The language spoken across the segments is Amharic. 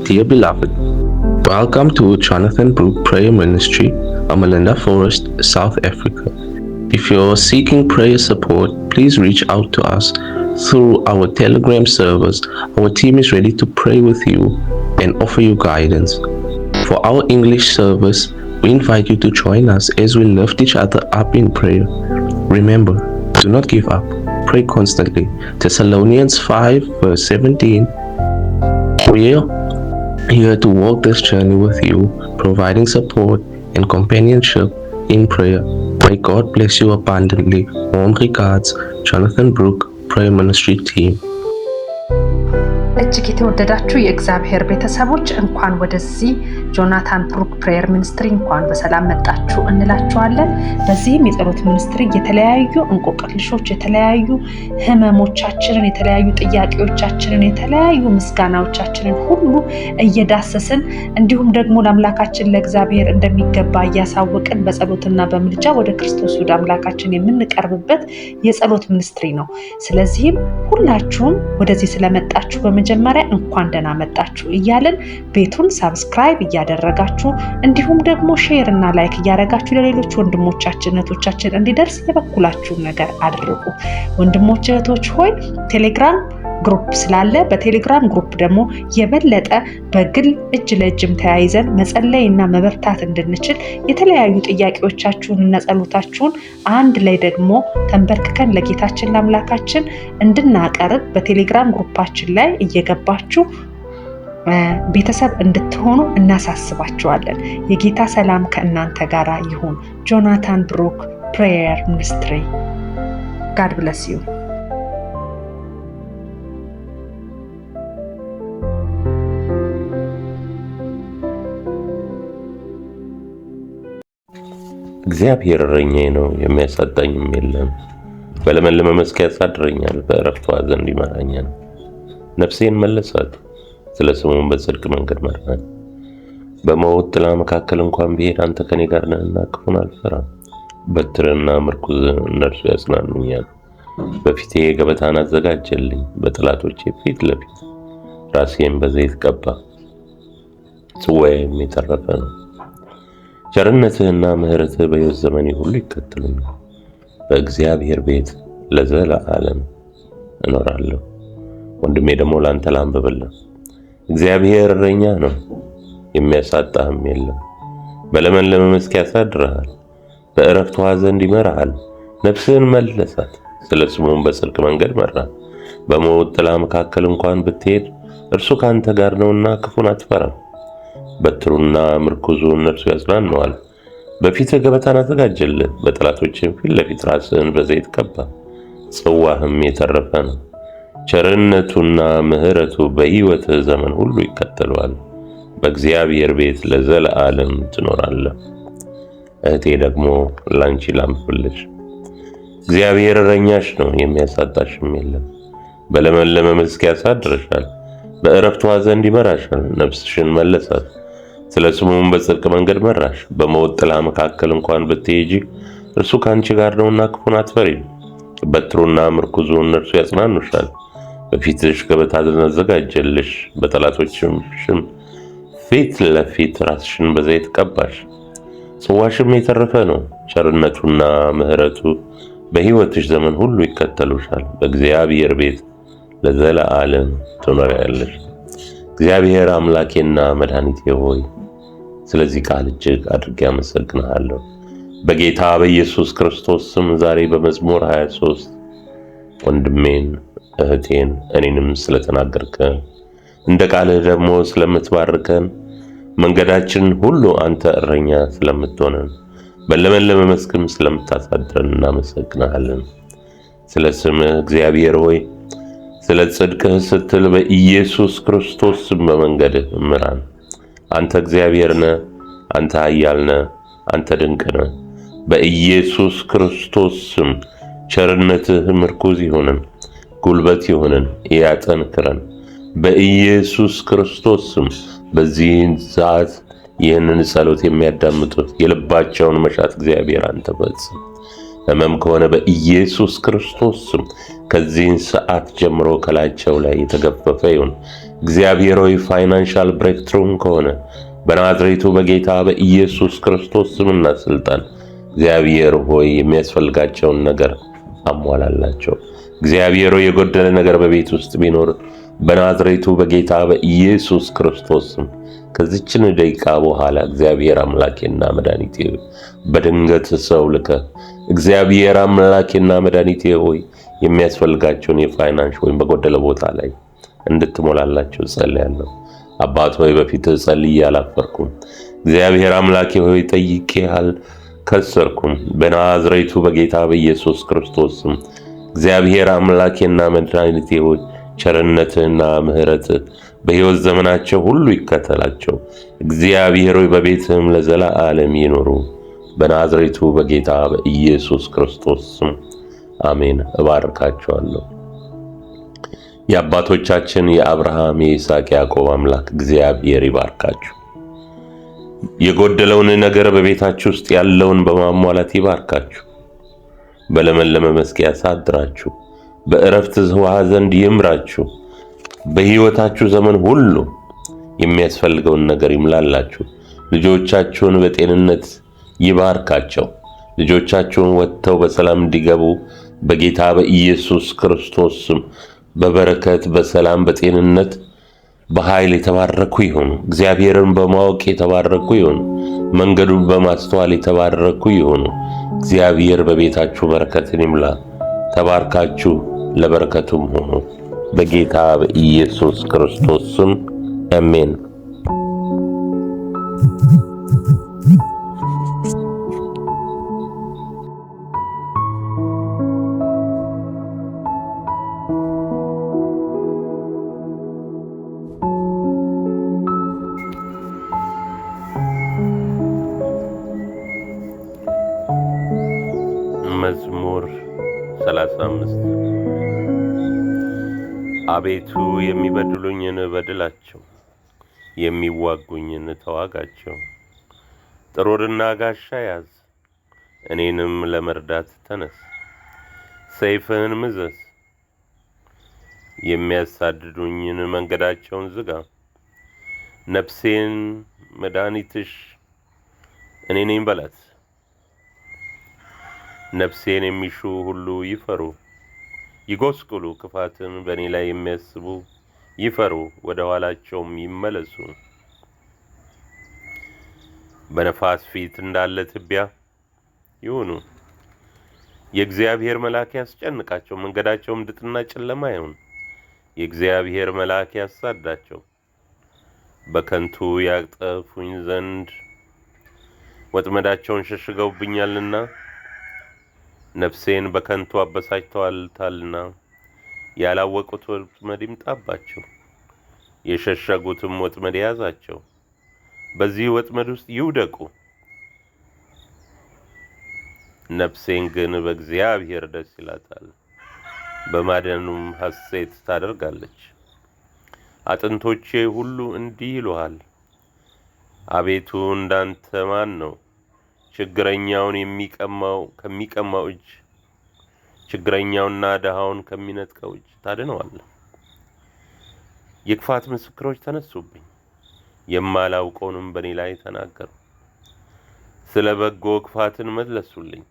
Dear beloved, welcome to Jonathan Brook Prayer Ministry, Amalinda Forest, South Africa. If you're seeking prayer support, please reach out to us through our Telegram servers. Our team is ready to pray with you and offer you guidance. For our English service, we invite you to join us as we lift each other up in prayer. Remember, do not give up. Pray constantly. Thessalonians 5, verse 17. We are here to walk this journey with you, providing support and companionship in prayer. May God bless you abundantly. Warm regards, Jonathan Brook, Prayer Ministry Team. እጅግ የተወደዳችሁ የእግዚአብሔር ቤተሰቦች፣ እንኳን ወደዚህ Jonathan Brook Prayer Ministry እንኳን በሰላም መጣችሁ እንላችኋለን። በዚህም የጸሎት ministry የተለያዩ እንቆቅልሾች፣ የተለያዩ ህመሞቻችንን፣ የተለያዩ ጥያቄዎቻችንን፣ የተለያዩ ምስጋናዎቻችንን ሁሉ እየዳሰስን እንዲሁም ደግሞ ለአምላካችን ለእግዚአብሔር እንደሚገባ እያሳወቅን በጸሎትና በምልጃ ወደ ክርስቶስ ወደ አምላካችን የምንቀርብበት የጸሎት ministry ነው። ስለዚህም ሁላችሁም ወደዚህ ስለመጣችሁ በመጀመሪያ እንኳን ደህና መጣችሁ እያልን ቤቱን subscribe እያደረጋችሁ እንዲሁም ደግሞ share እና like እያደረጋችሁ ለሌሎች ወንድሞቻችን እህቶቻችን እንዲደርስ የበኩላችሁን ነገር አድርጉ። ወንድሞች እህቶች ሆይ፣ Telegram group ስላለ በ Telegram group ደግሞ የበለጠ በግል እጅ ለእጅም ተያይዘን መጸለይ እና መበርታት እንድንችል የተለያዩ ጥያቄዎቻችሁን እና ጸሎታችሁን አንድ ላይ ደግሞ ተንበርክከን ለጌታችን ለአምላካችን እንድናቀርብ በ Telegram group ኣችን ላይ እየገባችሁ ቤተሰብ እንድትሆኑ እናሳስባችኋለን። የጌታ ሰላም ከእናንተ ጋር ይሁን። Jonathan Brook Prayer Ministry. God bless you. እግዚአብሔር እረኛዬ ነው፣ የሚያሳጣኝም የለም። በለመለመ መስክ ያሳድረኛል፣ በዕረፍት ውኃ ዘንድ ይመራኛል። ነፍሴን መለሳት፣ ስለ ስሙም በጽድቅ መንገድ መራኝ። በሞት ጥላ መካከል እንኳን ብሄድ አንተ ከኔ ጋር ነህና ክፉን አልፈራም። በትርህና ምርኩዝህ እነርሱ ያጽናኑኛል። በፊቴ ገበታን አዘጋጀህልኝ፣ በጠላቶቼ ፊት ለፊት። ራሴን በዘይት ቀባህ፣ ጽዋዬም የተረፈ ነው። ቸርነትህና ምሕረትህ በሕይወት ዘመኔ ሁሉ ይከተሉኛል። በእግዚአብሔር ቤት ለዘለዓለም እኖራለሁ። ወንድሜ ደግሞ ለአንተ ላንብብልህ። እግዚአብሔር እረኛህ ነው፣ የሚያሳጣህም የለም። በለመለመ መስክ ያሳድርሃል፣ በዕረፍት ውኃ ዘንድ ይመራሃል። ነፍስህን መለሳት፣ ስለ ስሙም በጽድቅ መንገድ መራህ። በሞት ጥላ መካከል እንኳን ብትሄድ እርሱ ከአንተ ጋር ነውና ክፉን አትፈራም። በትሩና ምርኩዙ እነርሱ ያጽናኑሃል። በፊትህ ገበታን አዘጋጀህልኝ፣ በጠላቶችህም ፊት ለፊት ራስህን በዘይት ቀባህ፣ ጽዋህም የተረፈ ነው። ቸርነቱና ምሕረቱ በሕይወትህ ዘመን ሁሉ ይከተሉሃል። በእግዚአብሔር ቤት ለዘለዓለም ትኖራለህ። እህቴ ደግሞ ላንቺ ላንብብልሽ። እግዚአብሔር እረኛሽ ነው፣ የሚያሳጣሽም የለም። በለመለመ መስክ ያሳድርሻል፣ በዕረፍት ውኃ ዘንድ ይመራሻል። ነፍስሽን መለሳት፣ ስለ ስሙም በጽድቅ መንገድ መራሽ። በሞት ጥላ መካከል እንኳን ብትሄጂ እርሱ ከአንቺ ጋር ነውና ክፉን አትፈሪም። በትሩና ምርኩዙ እነርሱ ያጽናኑሻል። በፊትሽ ገበታን አዘጋጀልሽ፣ በጠላቶችሽም ፊት ለፊት ራስሽን በዘይት ቀባሽ፣ ጽዋሽም የተረፈ ነው። ቸርነቱና ምሕረቱ በሕይወትሽ ዘመን ሁሉ ይከተሉሻል። በእግዚአብሔር ቤት ለዘለዓለም ትኖሪያለሽ። እግዚአብሔር አምላኬና መድኃኒቴ ሆይ፣ ስለዚህ ቃል እጅግ አድርጌ አመሰግንሃለሁ። በጌታ በኢየሱስ ክርስቶስ ስም ዛሬ በመዝሙር 23 ወንድሜን፣ እህቴን፣ እኔንም ስለተናገርከን፣ እንደ ቃልህ ደግሞ ስለምትባርከን፣ መንገዳችንን ሁሉ አንተ እረኛ ስለምትሆነን፣ በለመለመ መስክም ስለምታሳድረን እናመሰግንሃለን። ስለ ስምህ እግዚአብሔር ሆይ፣ ስለ ጽድቅህ ስትል በኢየሱስ ክርስቶስ ስም በመንገድህ ምራን። አንተ እግዚአብሔር ነህ፣ አንተ ኃያል ነህ፣ አንተ ድንቅ ነህ። በኢየሱስ ክርስቶስ ስም ቸርነትህ ምርኩዝ ይሁንን፣ ጉልበት ይሁንን፣ ያጠንክረን። በኢየሱስ ክርስቶስ ስም በዚህን ሰዓት ይህንን ጸሎት የሚያዳምጡት የልባቸውን መሻት እግዚአብሔር አንተ ፈጽም። ህመም ከሆነ በኢየሱስ ክርስቶስ ስም ከዚህን ሰዓት ጀምሮ ከላያቸው ላይ የተገፈፈ ይሁን። እግዚአብሔር ሆይ financial breakthrough ም ከሆነ በናዝሬቱ በጌታ በኢየሱስ ክርስቶስ ስምና ስልጣን እግዚአብሔር ሆይ የሚያስፈልጋቸውን ነገር አሟላላቸው። እግዚአብሔር ሆይ የጎደለ ነገር በቤት ውስጥ ቢኖር በናዝሬቱ በጌታ በኢየሱስ ክርስቶስ ስም ከዚችን ደቂቃ በኋላ እግዚአብሔር አምላኬና መድኃኒቴ ሆይ በድንገት ሰው ልከህ እግዚአብሔር አምላኬና መድኃኒቴ ሆይ የሚያስፈልጋቸውን የፋይናንስ ወይም በጎደለ ቦታ ላይ እንድትሞላላቸው ጸልያለሁ። አባት ሆይ በፊትህ ጸልዬ አላፈርኩም። እግዚአብሔር አምላኬ ሆይ ጠይቄ አልከሰርኩም። በናዝሬቱ በጌታ በኢየሱስ ክርስቶስ ስም እግዚአብሔር አምላኬና መድኃኒቴ ሆይ ቸርነትህና ምሕረትህ በሕይወት ዘመናቸው ሁሉ ይከተላቸው። እግዚአብሔር ሆይ በቤትህም ለዘላለም ይኖሩ። በናዝሬቱ በጌታ በኢየሱስ ክርስቶስ ስም አሜን። እባርካቸዋለሁ። የአባቶቻችን የአብርሃም የይስሐቅ ያዕቆብ አምላክ እግዚአብሔር ይባርካችሁ። የጎደለውን ነገር በቤታችሁ ውስጥ ያለውን በማሟላት ይባርካችሁ። በለመለመ መስክ ያሳድራችሁ፣ በዕረፍት ውኃ ዘንድ ይምራችሁ። በሕይወታችሁ ዘመን ሁሉ የሚያስፈልገውን ነገር ይምላላችሁ። ልጆቻችሁን በጤንነት ይባርካቸው። ልጆቻችሁን ወጥተው በሰላም እንዲገቡ በጌታ በኢየሱስ ክርስቶስ ስም በበረከት በሰላም በጤንነት በኃይል የተባረኩ ይሁኑ። እግዚአብሔርን በማወቅ የተባረኩ ይሁኑ። መንገዱን በማስተዋል የተባረኩ ይሁኑ። እግዚአብሔር በቤታችሁ በረከትን ይምላ። ተባርካችሁ ለበረከቱም ሆኑ። በጌታ በኢየሱስ ክርስቶስ ስም አሜን። መዝሙር 35። አቤቱ የሚበድሉኝን በድላቸው፣ የሚዋጉኝን ተዋጋቸው። ጥሩርና ጋሻ ያዝ፣ እኔንም ለመርዳት ተነስ። ሰይፍህን ምዘዝ፣ የሚያሳድዱኝን መንገዳቸውን ዝጋ። ነፍሴን መድኃኒትሽ እኔ ነኝ በላት። ነፍሴን የሚሹ ሁሉ ይፈሩ ይጎስቁሉ። ክፋትን በእኔ ላይ የሚያስቡ ይፈሩ፣ ወደ ኋላቸውም ይመለሱ። በነፋስ ፊት እንዳለ ትቢያ ይሁኑ። የእግዚአብሔር መልአክ ያስጨንቃቸው፣ መንገዳቸውም ድጥና ጨለማ ይሁን። የእግዚአብሔር መልአክ ያሳዳቸው፣ በከንቱ ያጠፉኝ ዘንድ ወጥመዳቸውን ሸሽገውብኛልና ነፍሴን በከንቱ አበሳጭተዋታልና። ያላወቁት ወጥመድ ይምጣባቸው፣ የሸሸጉትም ወጥመድ የያዛቸው፣ በዚህ ወጥመድ ውስጥ ይውደቁ። ነፍሴን ግን በእግዚአብሔር ደስ ይላታል፣ በማዳኑም ሐሴት ታደርጋለች። አጥንቶቼ ሁሉ እንዲህ ይሉሃል፣ አቤቱ እንዳንተ ማን ነው? ችግረኛውን የሚቀማው ከሚቀማው እጅ ችግረኛውና ድሃውን ከሚነጥቀው እጅ ታድነዋለህ። የክፋት ምስክሮች ተነሱብኝ፣ የማላውቀውንም በእኔ ላይ ተናገሩ። ስለ በጎ ክፋትን መለሱልኝ፣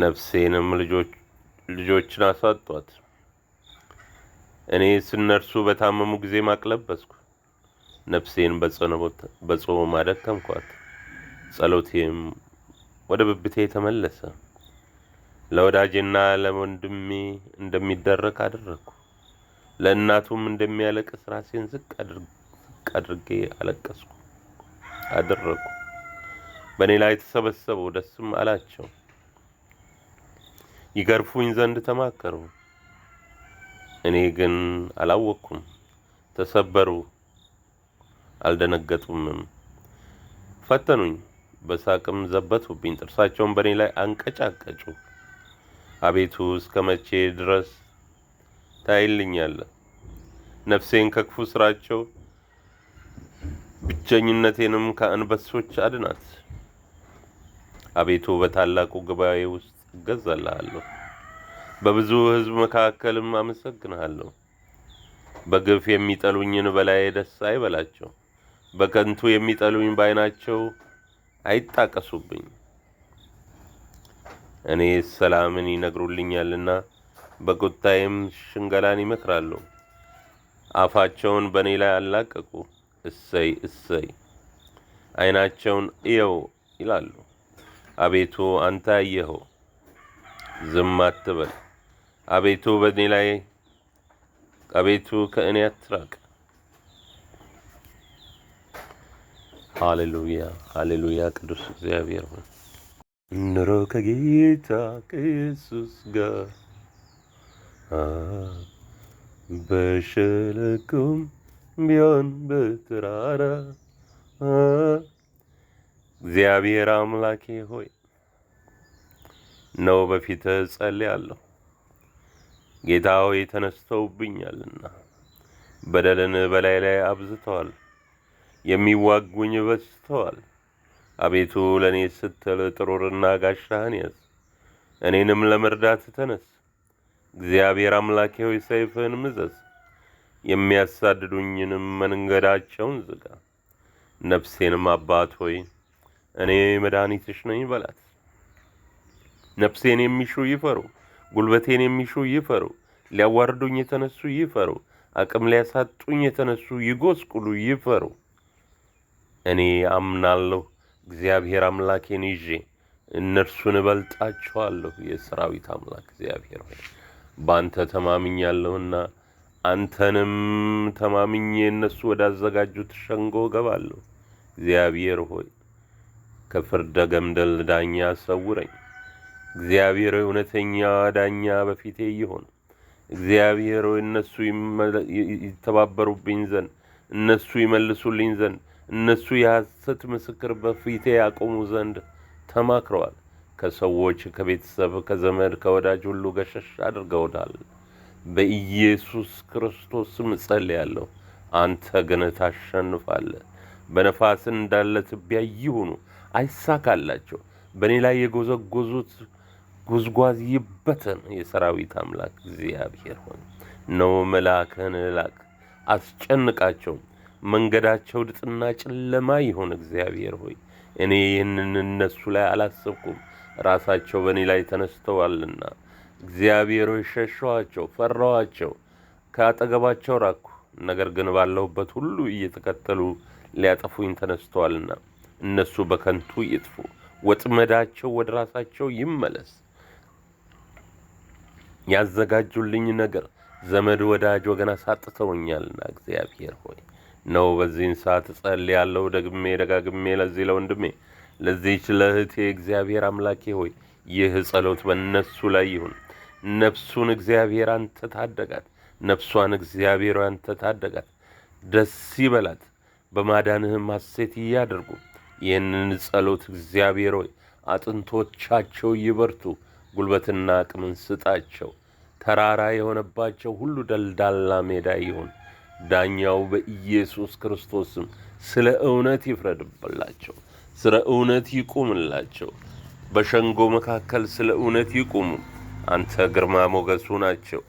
ነፍሴንም ልጆችን አሳጧት። እኔስ እነርሱ በታመሙ ጊዜ ማቅ ለበስኩ፣ ነፍሴን በጾም አደከምኳት። ጸሎቴም ወደ ብብቴ ተመለሰ። ለወዳጄና ለወንድሜ እንደሚደረግ አደረግኩ፣ ለእናቱም እንደሚያለቅስ ራሴን ዝቅ አድርጌ አለቀስኩ አደረግኩ። በእኔ ላይ ተሰበሰቡ፣ ደስም አላቸው። ይገርፉኝ ዘንድ ተማከሩ፣ እኔ ግን አላወቅኩም። ተሰበሩ፣ አልደነገጡምም። ፈተኑኝ፣ በሳቅም ዘበቱብኝ፣ ጥርሳቸውን በእኔ ላይ አንቀጫቀጩ። አቤቱ እስከ መቼ ድረስ ታይልኛለህ? ነፍሴን ከክፉ ስራቸው ብቸኝነቴንም ከአንበሶች አድናት። አቤቱ በታላቁ ጉባኤ ውስጥ እገዛልሃለሁ፣ በብዙ ሕዝብ መካከልም አመሰግንሃለሁ። በግፍ የሚጠሉኝን በላዬ ደስ አይበላቸው። በከንቱ የሚጠሉኝ በዓይናቸው አይጣቀሱብኝ። እኔ ሰላምን ይነግሩልኛልና በቁጣዬም ሽንገላን ይመክራሉ። አፋቸውን በእኔ ላይ አላቀቁ። እሰይ እሰይ፣ ዓይናቸውን እየው ይላሉ። አቤቱ አንተ አየኸው፣ ዝም አትበል። አቤቱ በእኔ ላይ አቤቱ ከእኔ አትራቅ። ሃሌሉያ ሃሌሉያ። ቅዱስ እግዚአብሔር ሆይ ኑሮ ከጌታ ከኢየሱስ ጋር በሸለቆም ቢሆን በተራራ እግዚአብሔር አምላኬ ሆይ ነው በፊትህ እጸልያለሁ። ጌታ ሆይ ተነስተውብኛልና በደልን በላይ ላይ አብዝተዋል፣ የሚዋጉኝ በዝተዋል። አቤቱ ለእኔ ስትል ጥሩርና ጋሻህን ያዝ፣ እኔንም ለመርዳት ተነስ። እግዚአብሔር አምላኬ ሆይ ሰይፍህን ምዘዝ፣ የሚያሳድዱኝንም መንገዳቸውን ዝጋ። ነፍሴንም አባት ሆይ እኔ መድኃኒትሽ ነኝ በላት። ነፍሴን የሚሹ ይፈሩ፣ ጉልበቴን የሚሹ ይፈሩ፣ ሊያዋርዱኝ የተነሱ ይፈሩ፣ አቅም ሊያሳጡኝ የተነሱ ይጎስቁሉ ይፈሩ። እኔ አምናለሁ እግዚአብሔር አምላኬን ይዤ እነርሱን እበልጣቸዋለሁ። የሰራዊት አምላክ እግዚአብሔር ሆይ በአንተ ተማምኛለሁና አንተንም ተማምኜ እነሱ ወዳዘጋጁት ሸንጎ እገባለሁ። እግዚአብሔር ሆይ ከፍርደ ገምደል ዳኛ ሰውረኝ። እግዚአብሔር ሆይ እውነተኛ ዳኛ በፊቴ ይሆን። እግዚአብሔር ሆይ እነሱ ይተባበሩብኝ ዘንድ፣ እነሱ ይመልሱልኝ ዘንድ፣ እነሱ የሐሰት ምስክር በፊቴ ያቆሙ ዘንድ ተማክረዋል። ከሰዎች፣ ከቤተሰብ፣ ከዘመድ፣ ከወዳጅ ሁሉ ገሸሽ አድርገውታል። በኢየሱስ ክርስቶስ ስም እጸልያለሁ። አንተ ግን ታሸንፋለህ። በነፋስ እንዳለ ትቢያ ይሁኑ፣ አይሳካላቸው። በእኔ ላይ የጎዘጎዙት ጉዝጓዝ ይበተን። የሰራዊት አምላክ እግዚአብሔር ሆይ ነው መልአክህን ላክ፣ አስጨንቃቸው። መንገዳቸው ድጥና ጨለማ ይሁን። እግዚአብሔር ሆይ እኔ ይህንን እነሱ ላይ አላሰብኩም፣ ራሳቸው በእኔ ላይ ተነስተዋልና። እግዚአብሔር ሆይ ሸሸኋቸው፣ ፈራኋቸው፣ ከአጠገባቸው ራቅኩ። ነገር ግን ባለሁበት ሁሉ እየተከተሉ ሊያጠፉኝ ተነስተዋልና እነሱ በከንቱ ይጥፉ፣ ወጥመዳቸው ወደ ራሳቸው ይመለስ። ያዘጋጁልኝ ነገር ዘመድ ወዳጅ ወገን አሳጥተውኛልና እግዚአብሔር ሆይ ነው በዚህን ሰዓት እጸልያለሁ። ደግሜ ደጋግሜ ለዚህ ለወንድሜ ለዚህች ለእህቴ እግዚአብሔር አምላኬ ሆይ ይህ ጸሎት በእነሱ ላይ ይሁን። ነፍሱን እግዚአብሔር አንተ ታደጋት፣ ነፍሷን እግዚአብሔር አንተ ታደጋት። ደስ ይበላት፣ በማዳንህም ሐሴት እያደርጉ። ይህንን ጸሎት እግዚአብሔር ሆይ አጥንቶቻቸው ይበርቱ፣ ጉልበትና አቅምን ስጣቸው። ተራራ የሆነባቸው ሁሉ ደልዳላ ሜዳ ይሁን። ዳኛው በኢየሱስ ክርስቶስም ስለ እውነት ይፍረድላቸው፣ ስለ እውነት ይቁምላቸው። በሸንጎ መካከል ስለ እውነት ይቁሙ። አንተ ግርማ ሞገሱ ናቸው።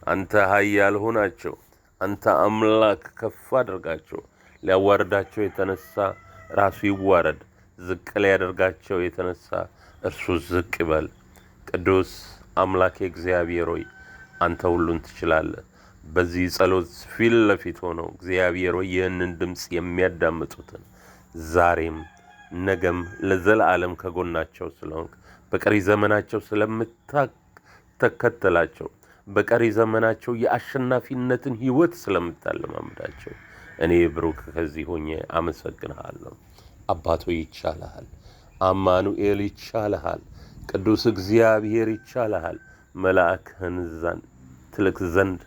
አንተ ኃያል ሆናቸው። አንተ አምላክ ከፍ አድርጋቸው። ሊያዋርዳቸው የተነሳ ራሱ ይዋረድ፣ ዝቅ ሊያደርጋቸው የተነሳ እርሱ ዝቅ ይበል። ቅዱስ አምላኬ እግዚአብሔር ሆይ አንተ ሁሉን ትችላለህ። በዚህ ጸሎት ፊት ለፊት ሆነው እግዚአብሔር ሆይ ይህንን ድምፅ የሚያዳምጡትን ዛሬም ነገም ለዘላለም ከጎናቸው ስለሆንክ፣ በቀሪ ዘመናቸው ስለምትከተላቸው፣ በቀሪ ዘመናቸው የአሸናፊነትን ሕይወት ስለምታለማምዳቸው እኔ ብሩክ ከዚህ ሆኜ አመሰግንሃለሁ። አባቶ ይቻልሃል፣ አማኑኤል ይቻልሃል፣ ቅዱስ እግዚአብሔር ይቻልሃል። መልአክህን ዘንድ ትልክ ዘንድ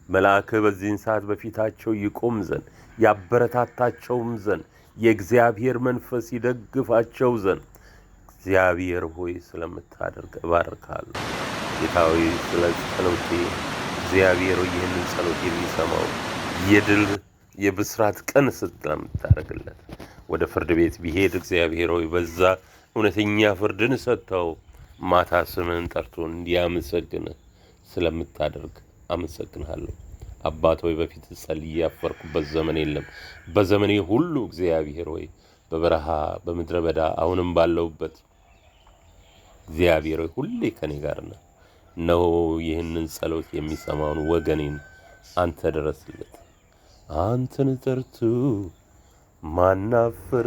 መልአክህ በዚህን ሰዓት በፊታቸው ይቆም ዘንድ ያበረታታቸውም ዘንድ የእግዚአብሔር መንፈስ ይደግፋቸው ዘንድ እግዚአብሔር ሆይ ስለምታደርግ እባርካለሁ። ጌታ ሆይ ስለ ጸሎቴ እግዚአብሔር ሆይ ይህንን ጸሎት የሚሰማው የድል የብስራት ቀን ስለምታደርግለት ወደ ፍርድ ቤት ቢሄድ እግዚአብሔር ሆይ በዛ እውነተኛ ፍርድን ሰጥተው ማታ ስምህን ጠርቶ እንዲያመሰግንህ ስለምታደርግ አመሰግንሃለሁ። አባት ሆይ፣ በፊት ጸልዬ ያፈርኩበት ዘመን የለም። በዘመኔ ሁሉ እግዚአብሔር ሆይ፣ በበረሃ፣ በምድረ በዳ፣ አሁንም ባለሁበት እግዚአብሔር ሆይ፣ ሁሌ ከኔ ጋር ነህ። እነሆ ይህንን ጸሎት የሚሰማውን ወገኔን አንተ ድረስለት። አንተን ጠርቶ ማናፈረ?